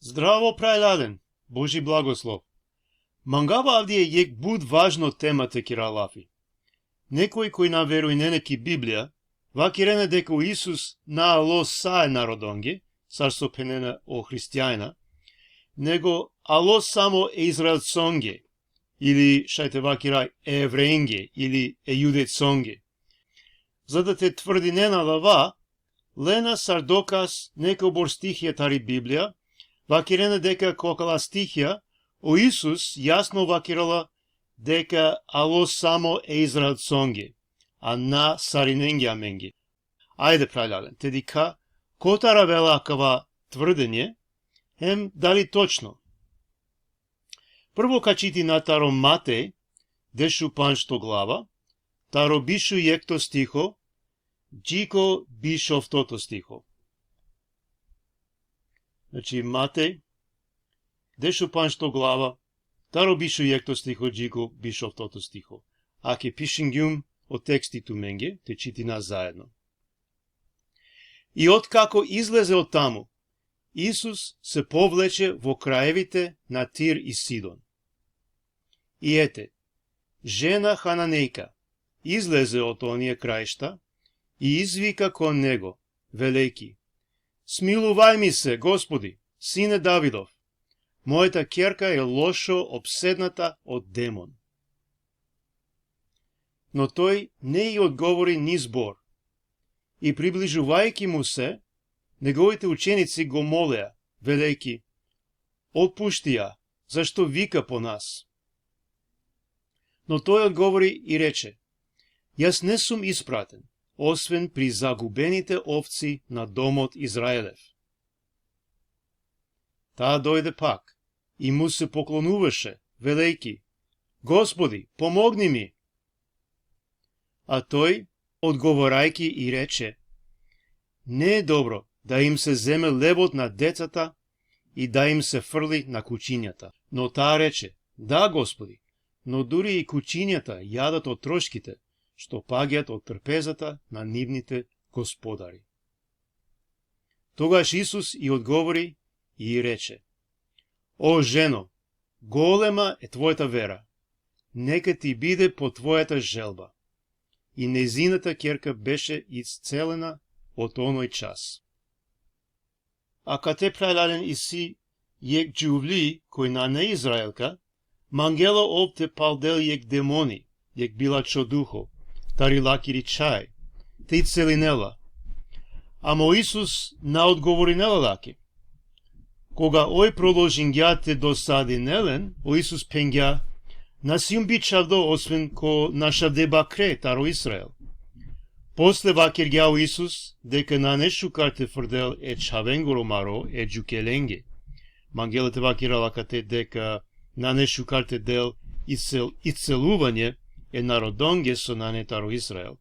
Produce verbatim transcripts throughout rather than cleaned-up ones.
Zdravo, phralalen, Božji blagoslov. Mangava avdive jekh but važno tema te kera lafi. Nekoj koj na verujnena ki Biblija, vakirena deka o Isus na alo sa e narodonge, sar so phenena o hristijanja, nego alo samo e Izraelconge, ili šaj te vakira e Evrejnge, ili e Judeconge. Za da te tvrdinen adava, lena sar dokaz nekobor stihija tari Biblija, vakirena deka ko akala stihija o Isus jasno vakirela deka alo samo e Izraelconge, a na sarinenge amenge. Ajde, phralalen, te dikha kotar avela akava tvrdenje, hem dali točno. Prvo ka čitina taro Matej, dešupandžto glava, taro bišujekhto stiho, dži ko bišoftoto stiho. Znači, Matej, dešupandžto glava, taro bišujekhto stiho, dži ko bišoftoto stiho. Ake pišingjum o teksti tumenge, te čitina zaedno. И откако излезе од таму, Исус се повлече во краевите на Тир и Сидон. И ете, жена Хананејка излезе од оние краишта и извика кон него, велејќи: Смилувај ми се, Господи, сине Давидов, мојата ќерка е лошо обседната од демон. Но тој не ѝ одговори ни збор. И приближувајќи му се, неговите ученици го молеа, велејќи: Отпушти ја, зашто вика по нас? Но тој одговори и рече: Јас не сум испратен, освен при загубените овци на домот Израелев. Таа дојде пак и му се поклонуваше, велејќи: Господи, помогни ми! А тој, одговорајќи, и рече: Не е добро да им се земе лебот на децата и да им се фрли на кучињата. Но таа рече: Да, Господи, но дури и кучињата јадат од трошките што паѓаат од трпезата на нивните господари. Тогаш Исус и одговори и рече: О жено, голема е твојата вера, нека ти биде по твојата желба. И нејзината ќерка беше исцелена од оној час. Akate, phralalen, isi jekh džuvli koj nane Izraelka, mangela ov te paldel jekh demoni, jekh bilačho duho, tari lakiri čhaj, te iscelinel la. Ama o Isus na odgovorinela lake. Koga oj proložingja te dosadinel len, o Isus phengja: Na sijum bičhavdo osven ko našavde bakre taro Izrael. Posle vakirgja o Isus deka nane šukar te frdel e čhavengoro maro e džukelenge. Mangela te vakirel akate deka nane šukar te del iscel-, isceluvanje e narodonge so nane taro Izrael,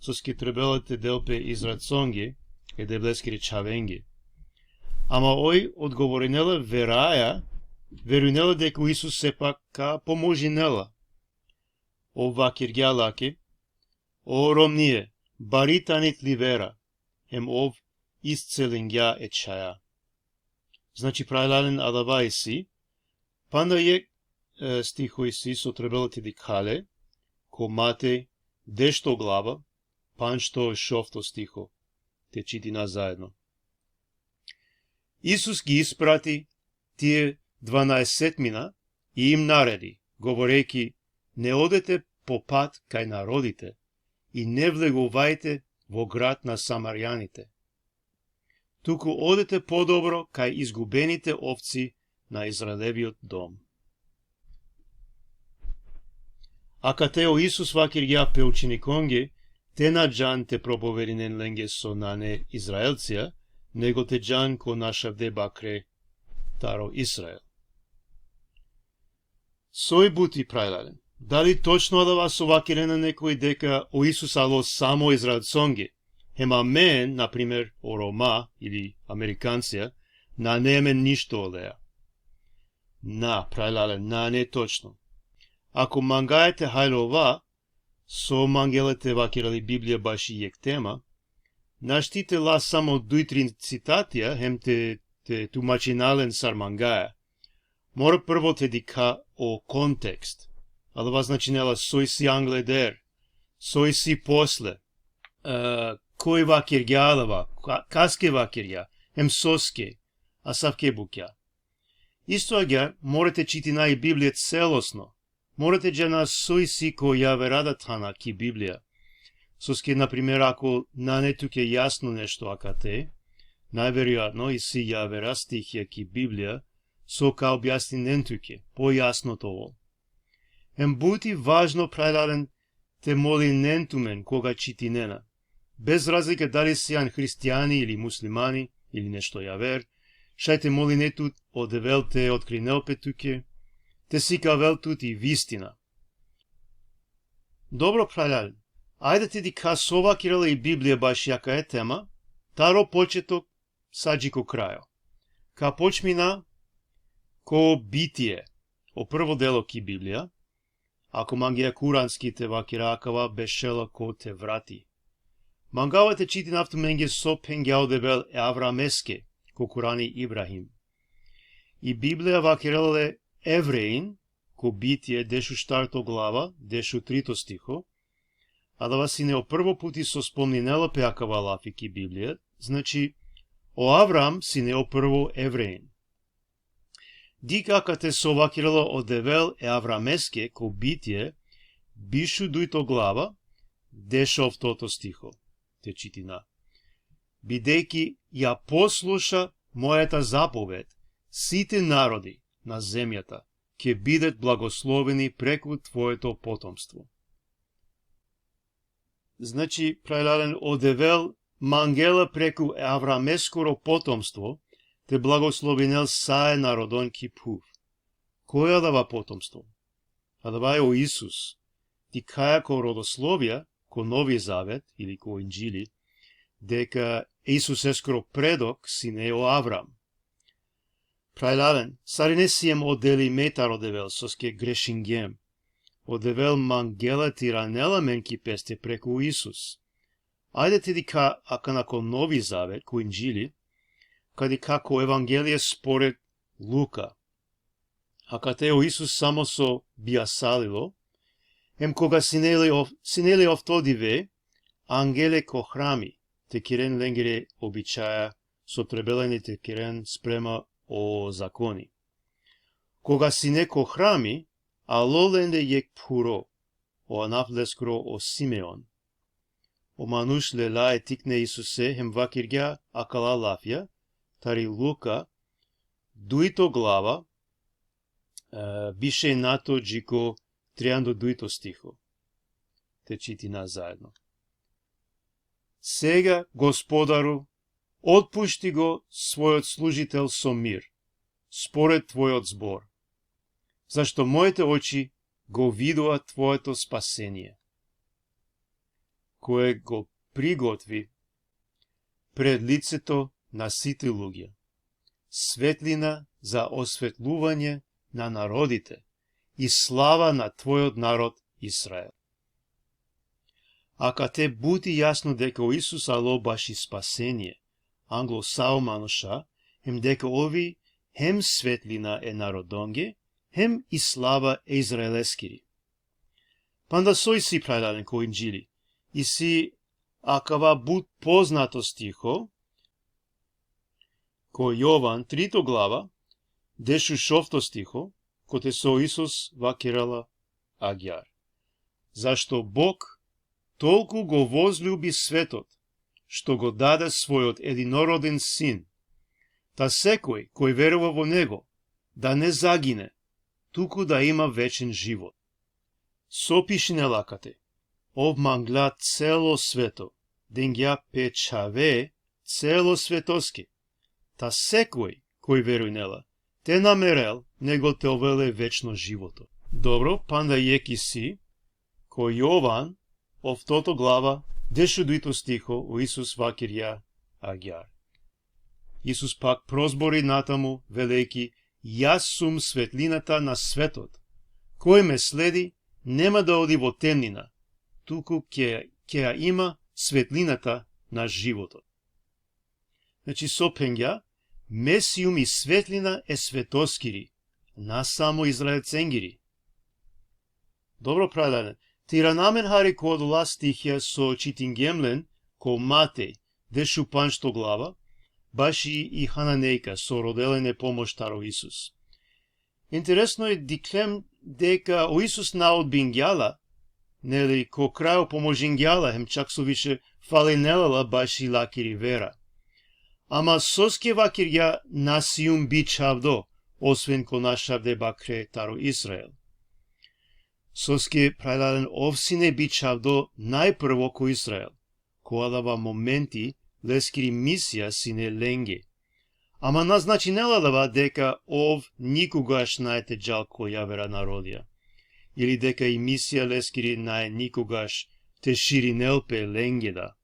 soske trebela te del pe Izraelconge, e Devleskere čhavenge. Ama oj odgovorinela veraja, verujnela deka o Isus sepak ka pomožinel la. Ov vakirgja lake: O romnie, bari tani tli vera, hem ov iscelingja e čhaja. Znači, phralalen, adava isi, panda jekh, e, stiho isi so trebela te dikha le, ko Matej, dešto glava, pandžto, šovto stiho, te čitina zaedno. Isus gi isprati tije dvanaesetmina i im naredi, govoreјќi: Не одете по пат кај народите и не влегувајте во град на Самарјаните, туку одете подобро кај изгубените овци на Израелевиот дом. Akate o Isus vakirgja pe učenikonge te na džan te propovedinen lenge so nane Izraelcija, nego te džan ko našavde bakre taro Izrael. Soj buti, phralalen? Dali točno adava so vakirena nekoj deka o Isus alo samo Izraelconge, hem amen, na primer, o Roma ili Amerikancija, nane amen ništo oleja? Na, phralalen, nane točno. Ako mangaja te hajlova so mangela te vakirel i Biblija baši jekh tema, našti te la samo duj trin citatija hem te te tumačina len sar mangaja, mora prvo te dikha o kontekst. Adava značinela so isi angleder, so isi posle, e, koj vakirgja adava, ka-, kaske vakirgja, em soske, asavke bukja. Isto agjaar, mora te čitina i Biblija celosno. Mora te džana so isi ko javera da thana ki Biblija. Soske, na primer, ako nane tuke jasno nešto akate, najverojatno isi javera stihija ki Biblija, so ka objasninen tuke, pojasno te ovel. Em but i važno, phralalen, te molinen tumen koga čitinena. Bez razlika dali sian hristijani ili muslimani ili nešto javer, šaj te moline tut o Devel te otkrinel pe tuke, te sikavel tut i vistina. Dobro, phralalen, ajde te dikha so vakirela i Biblija baši akaja tema, taro početok sa dži ko krajo. Ka počmina ko Bitie, o prvo delo ki Biblija, ako mangea kuranski te vakira, akava bešela ko Tevrati. Mangava te čitinav tumenge so phengja o Devel e Avrameske, ko Kurani Ibrahim. I Biblija vakirela le Evrein, ko Bitie dešuštarto glava, dešutrito stiho, adava sine o prvo puti so spomninela pe akava lafi ki Biblija, znači, o Avram sine o prvo Evrein. Dikh akate so vakirela o Devel e Avrameske ko Bitie, bišudujto glava, dešoftoto stiho, te čitina. Бидејќи ја послуша мојата заповед, сите народи на земјата ќе бидат благословени преку твоето потомство. Znači, phralalen, o Devel mangela preku e Avrameskoro potomstvo te blagoslovinel sa e narodon ki phuv. Koj adava potomstvo? Adava e o Isus. Dikhaja ko rodoslovija, ko Novi Zavet ili ko Inđili, deka e Isuseskoro predok sine o Avram. Phralalen, sarine siem odelime taro Devel, soske grešingjem. O Devel mangela te iranel amen ki peste preku Isus. Ajde te dikha akana ko Novi Zavet, ko Inđili, ka dikha ko Evangelie spored Luka. Akate o Isus samo so bijasalilo, em koga sine le of-, sine le ofto dive, angje le ko hrami, te kiren lengere običaja so trebela ine te kiren sprema o zakoni. Koga sine ko hrami, alo lende jekh phuro, o anav leskoro o Simeon. O manuš lela e tikne Isuse hem vakirgja akala lafija, tari Luka, dujto glava, e, bišejnato dži ko trianda dujto stiho. Te čitina zaedno. Сега, Господару, отпушти го својот служител со мир, според твојот збор, зашто моите очи го видоа твоето спасение, кое го приготви пред лицето на сите луѓе, светлина за осветлување на народите и слава на твојот народ Исраел. Akate but i jasno deka o Isus alo baši spasenie, anglo sa o manuša, hem deka ov i hem svetlina e narodonge, hem i slava e Izraeleskiri. Panda so isi, phralalen, ko Inđili? Isi akava but poznato stiho, ko Jovan, trito glava, dešušovto stiho, kote so Isus vakirela agjaar. Зашто Бог толку го возљуби светот, што го даде својот единороден син, та секој кој верува во него, да не загине, туку да има вечен живот. So pišinela akate? Ov mangla celo sveto, dengja pe čhave celo svetoske, ta sekoj koj verujnela, te na merel, nego te ovel e večno životo. Dobro, panda jekh isi, ko Jovan, oftoto glava, dešudujto stiho, o Isus vakirja agjaar. Isus pak prozbori natamu, velejki: Јас сум светлината на светот. Кој ме следи, нема да оди во темнина, туку ќе, ќе ја има светлината на животот. Znači, so phengja? Месиум и светлина е светоскири, на само Израелценгири. Dobro, phralalen, te irana amen hari ko odola stihija so čitingjem len ko Matej, dešupandžto glava, baši i Hananejka so rodela len pomoš taro Isus. Interesno e, dikhljem deka o Isus na odbingja la, neli, ko krajo pomožingja la, hem čak so više falinela la baši lakiri vera. Ama soske vakirgja na sium bičhavdo, osven ko našavde bakre taro Izrael? Soske, phralalen, ov sine bičhavdo najprvo ko Izrael, ko adava momenti leskiri misija sine lenge. Ama na značinela adava deka ov nikogaš nae te džal ko javera narodija, ili deka i misija leskiri nae nikogaš te širinel pe lenge da.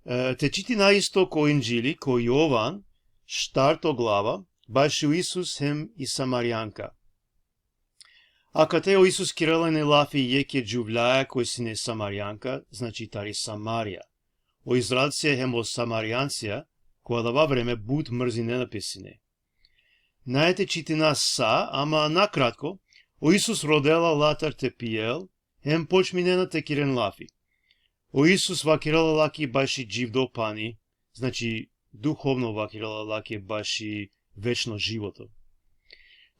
E, te čitina isto ko Indžili, ko Jovan, štarto glava, baši o Isus hem i Samarijanka. Akate o Isus kerela len lafi jekhe džuvljaja koj sine Samarijanka, znači tari Samarija. O Izraelcija hem o Samarijancija, ko adava vreme but mrzinena pe sine. Nae te čitina sa, ama nakratko, o Isus rodela latar te pijel, hem počminena te keren lafi. O Isus vakerela lake baši dživdo pani, znači duhovno vakerela lake baši večno životo.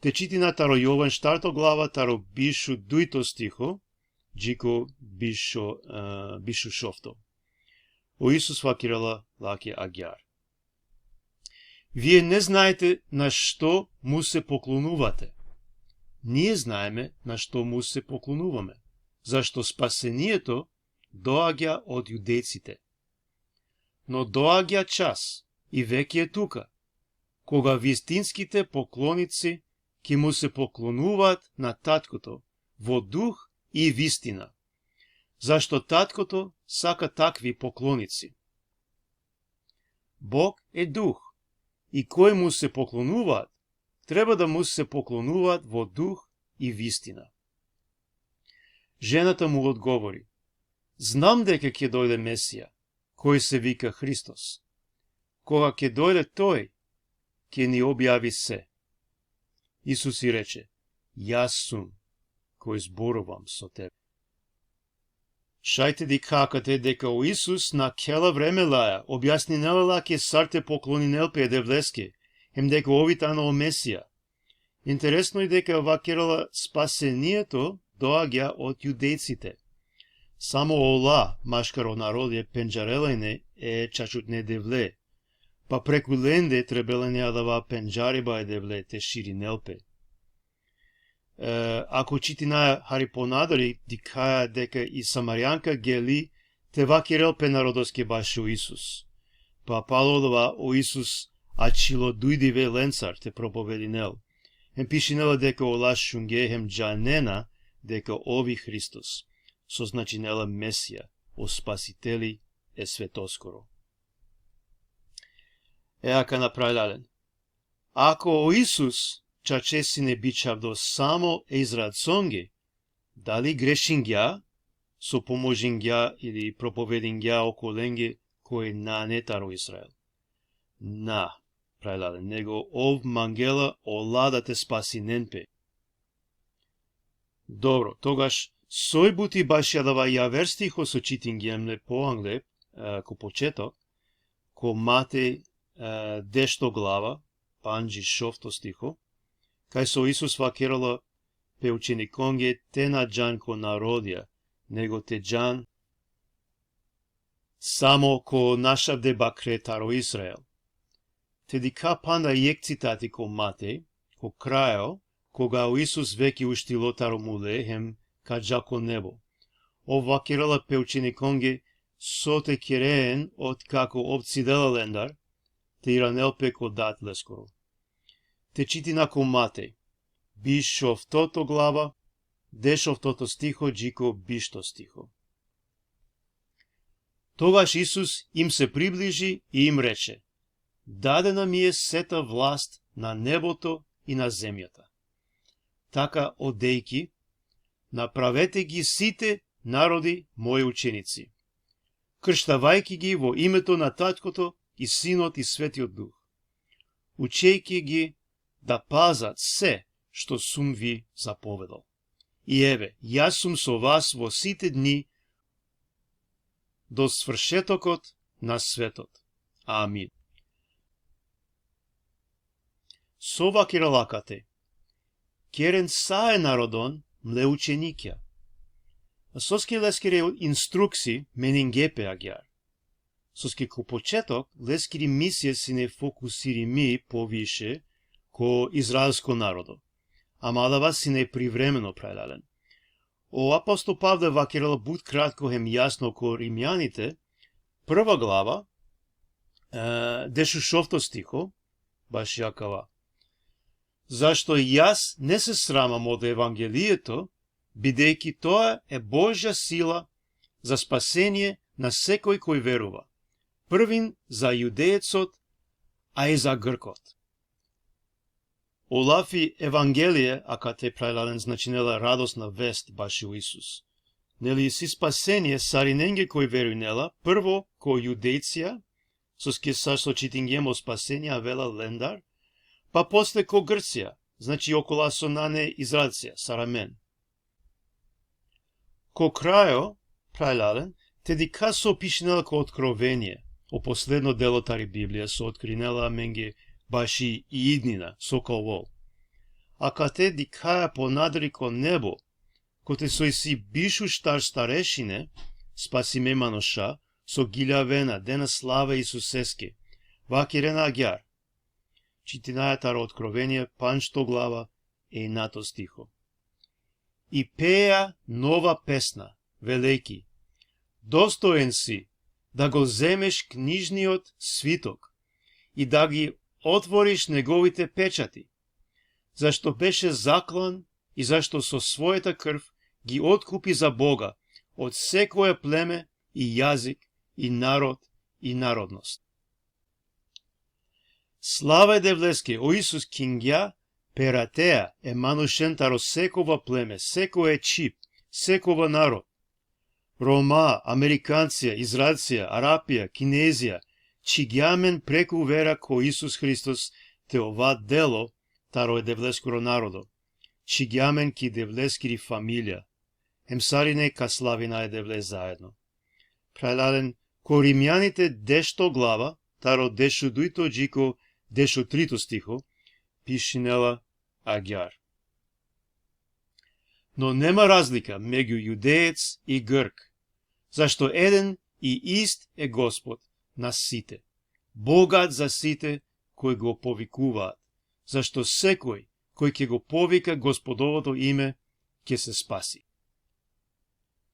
Te čitina taro Jovan štarto glava, taro bišu dujto stiho, dži ko bišu, e, bišu šovto. O Isus vakerela lake agjaar: Вие не знаете на што му се поклонувате. Ние знаеме на што му се поклонуваме, зашто спасението доаѓа од јудејците. Но доаѓа час, и веќе е тука, кога вистинските поклоници ќе му се поклонуваат на Таткото во дух и вистина, зашто Таткото сака такви поклоници. Бог е дух, и кои му се поклонуваат, треба да му се поклонуваат во дух и вистина. Жената му одговори: Знам дека ќе дојде Месија, кој се вика Христос. Кога ќе дојде тој, ќе ни објави се. Исус и рече: Јас сум кој зборувам со тебе. Шајте дикхакате дека o Isus nakhela vreme laja objasninela lake sar te pokloninen pe e Devleske, hem deka ov i tano o Mesija. Interesno i deka vakerela spaseniето доаѓа од јудејците. Samo ola maškaro narode pendžarela ine e čačutne Devle, pa preku lende trebela ine adava pendžariba e Devle te širinel pe. E, ako čitinaja hari ponadari, dikhaja deka i Samarijanka geli te vakerel pe narodoske bašo Isus. Pa palo adava o Isus ačhilo duj dive lencar te propovedinel. Hem pišinela deka ola šunge hem džanena deka ov i Hristos, so značinela Mesija, o Spasiteli e svetoskoro. E akana, phralalen, ako o Isus čače sine bičhavdo samo e Izraelconge, dali grešingja so pomožingja ili propovedingja okolenge koj nane taro Izrael? Na, phralalen, nego ov mangela ola da te spasinen pe. Dobro, togaš soj buti baši adava javer stiho so čitingjem le poangle, e, ko početok, ko Matej, e, dešto glava, pandž i šovto stiho, kaj so Isus vakerela pe učenikonge te na džan ko narodija, nego te džan samo ko našavde bakre taro Izrael. Te dikha panda jekh citati ko Matej, ko krajo, koga o Isus veke uštilo taro mule hem ka dža ko nebo. Ov vakerela pe učenikonge so te keren otkako ov cidela lendar, te iranel pe ko Dat leskoro. Te čitina ko Matej, bišovtoto glava, dešovtoto stiho dži ko bišto stiho. Тогаш Исус им се приближи и им рече: Дадена ми е сета власт на небото и на земјата. Така одејќи, направете ги сите народи мои ученици, крштавајќи ги во името на Таткото и Синот и Светиот Дух, učejki gi da pazat se što sum vi zapovedal. I eve, jaz sum so vas vo site dni do svršetokot na svetot. Amin. So vakerela akate? Keren sa e narodon mle učenikja. Soske leskere instruksi meninge pe agjar? Soske ko početok leskiri misija sine fokusirimi poviše ko izraelsko narodo. Ama adava sine privremeno, phralalen. O apostol Pavle vakerela but kratko hem jasno ko Rimjanite, prva glava, e, dešušovto stiho, baš akava. Zašto jaz ne se sramam od Евангелието, бидејќи тоа е Божја сила за спасение на секој кој верува. Првин за јудеецот, а и за гркот. O lafi Евангелие, akate, phralalen, značinela radosna vest baši o Isus. Neli isi spasenie sarinenge koj verujnela, prvo ko Judejcija, soske sar so čitingjem o spasenie avela lendar, pa posle ko Grcija, znači okola so nane Izraelcija, sar amen. Ko krajo, phralalen, te dikha so pišinela ko Otkrovenie, o posledno delo tari Biblija so otkrinela amenge baši i idnina, so ka ovol. Akate dikhaja ponadri ko nebo, kote so isi bišu štar starešine, spasime manuša, so giljavena, dena slava Isuseske, vakerena agjar. Čitinaja taro Otkrovenie, pandžto glava, e inato stiho. И пеа нова песна, велејќи: Достоен си да го земеш книжниот свиток и да ги отвориш неговите печати, зашто беше заклан и зашто со својата крв ги откупи за Бога од секое племе и јазик и народ и народност. Слава е Девлески, o Isus kingja peratea e manušen taro sekova pleme, sekoe čhib, sekova narod. Roma, Amerikancija, Izraelcija, Arapija, Kinezija, čhigja amen preku vera ko Isus Hristos te ova delo taro e Devleskoro narodo. Čhigja amen ki Devleskiri familija. Hem sarine ka slavina e Devle zaedno. Phralalen, ko Rimjanite dešto glava, taro dešudujto dži ko dešutrito stiho, pišinela agjar. Но нема разлика меѓу јудеец и Грк, зашто еден и ист е Господ на сите, богат за сите кои го повикуваат, зашто секој кој ќе го повика Господовото име ќе се спаси.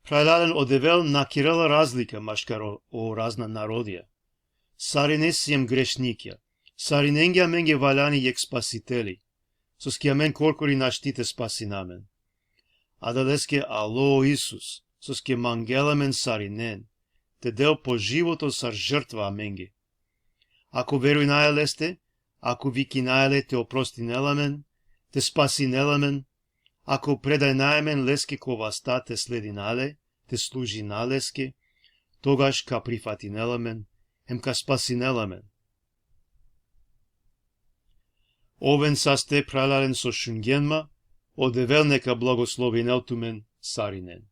Phralalen, o Devel na kerela razlika maškar o, o razna narodija. Sarine siem grešnikja, sarinenge amenge valjani jekh Spasiteli, soske amen korkori našti te spasina amen. Adaleske alo o Isus, soske mangela amen sarinen te del po životo sar žrtva amenge. Ako verujnaja leste, ako vikinaja le te oprostinel amen, te spasinel amen, ako predajnaja amen leske ko vasta te sledina le, te služina leske, togaš ka prifatinel amen, hem ka spasinel amen. Oven saste, phralalen, so šungjen ma, o Devel neka blagoslovinel tumen sarinen.